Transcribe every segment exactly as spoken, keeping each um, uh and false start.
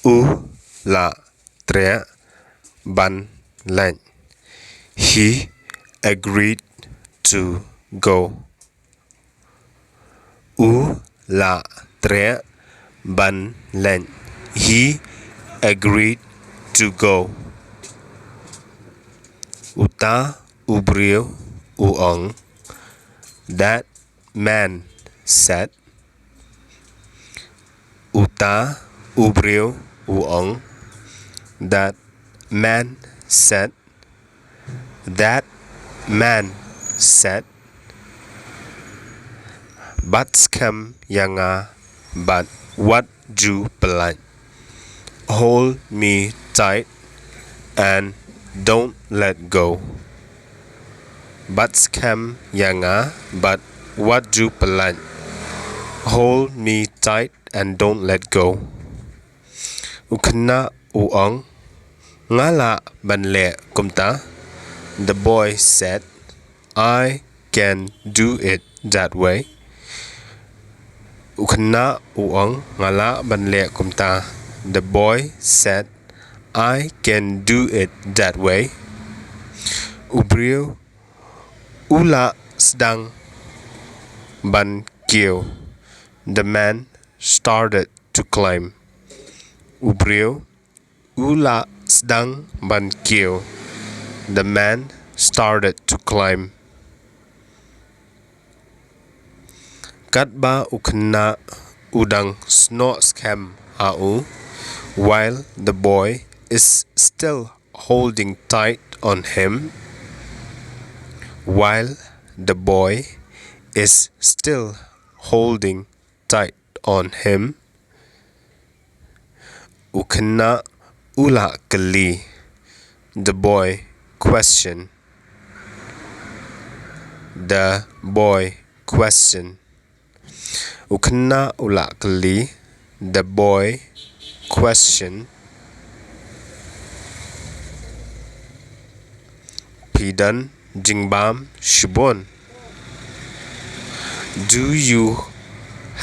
U la treh ban leit. He agreed to go. U la treh ban leit. He agreed to go. Uta u briew u ong. That man said. Uta u briew u ong. That man said. That man said. Bat skhem ïa nga, but wat ju pyllait. Hold me tight and don't let go. Bat skhem ïa nga, but wat ju pyllait. Hold me tight and don't let go. U khynnah u ong, nga lah ban leh kumta. The boy said, I can do it that way. U khynnah u ong, nga lah ban leh kumta. The boy said, I can do it that way. U briew u la sdang ban kiew. The man started to climb. U briew u la sdang ban kiew. The man started to climb. Katba u khynnah u dang snoh skhem ha u, while the boy is still holding tight on him, while the boy is still holding tight on him, u khynnah u la kylli. The boy question. The boy question. U khynnah u la kylli. The boy question. Phi don jingbam shibun? Do you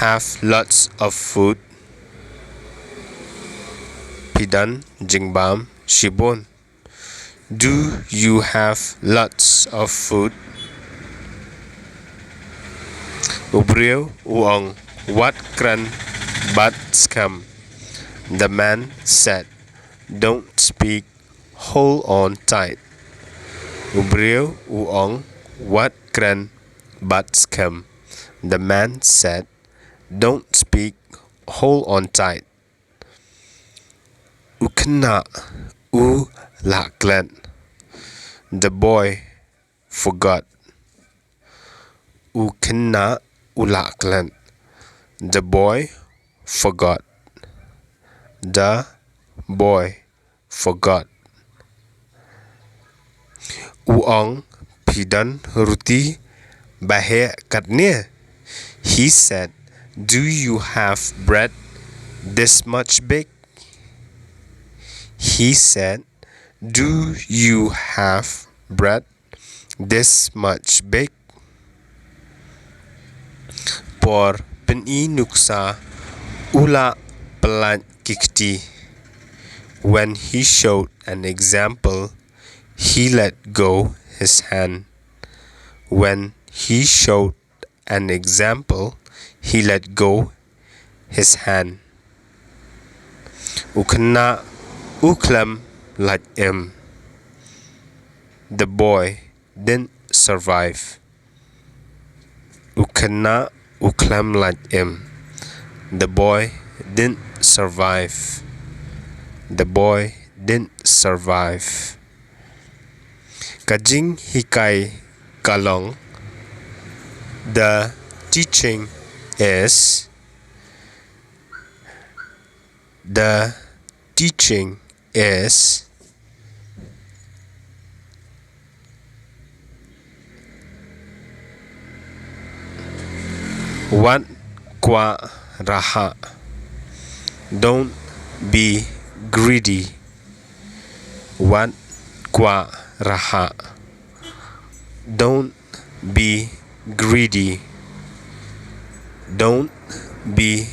have lots of food? Phi don jingbam shibun? Do you have lots of food? U briew u ong, wat kren bad skhem. The man said, don't speak, hold on tight. U briew u ong, wat kren bad skhem. The man said, don't speak, hold on tight. U khynnah u la klet. The boy forgot. U khynnah u la klet. The boy forgot. The boy forgot. U ong, phi don ruti baheh katne? He said, do you have bread this much big? He said, do you have bread this much big? Por pyni nuksa u la pyllait ki kti. When he showed an example, he let go his hand. When he showed an example, he let go his hand. U khynnah u khlem lait im. The boy didn't survive. U khynnah u khlem lait im. The boy didn't survive. The boy didn't survive. Ka jinghikai ka long, the teaching is, the teaching is, wat kwah rahah. Don't be greedy. Wat kwah rahah. Don't be greedy. Don't be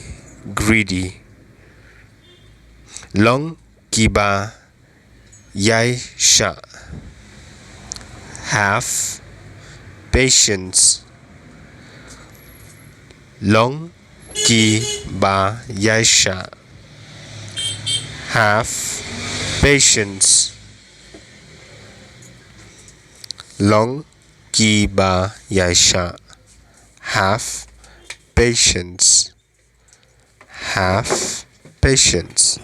greedy. Long kiba ïaishah. Have patience. Long kiba ïaishah. Have patience. Long kiba ïaishah. Have patience. Have patience.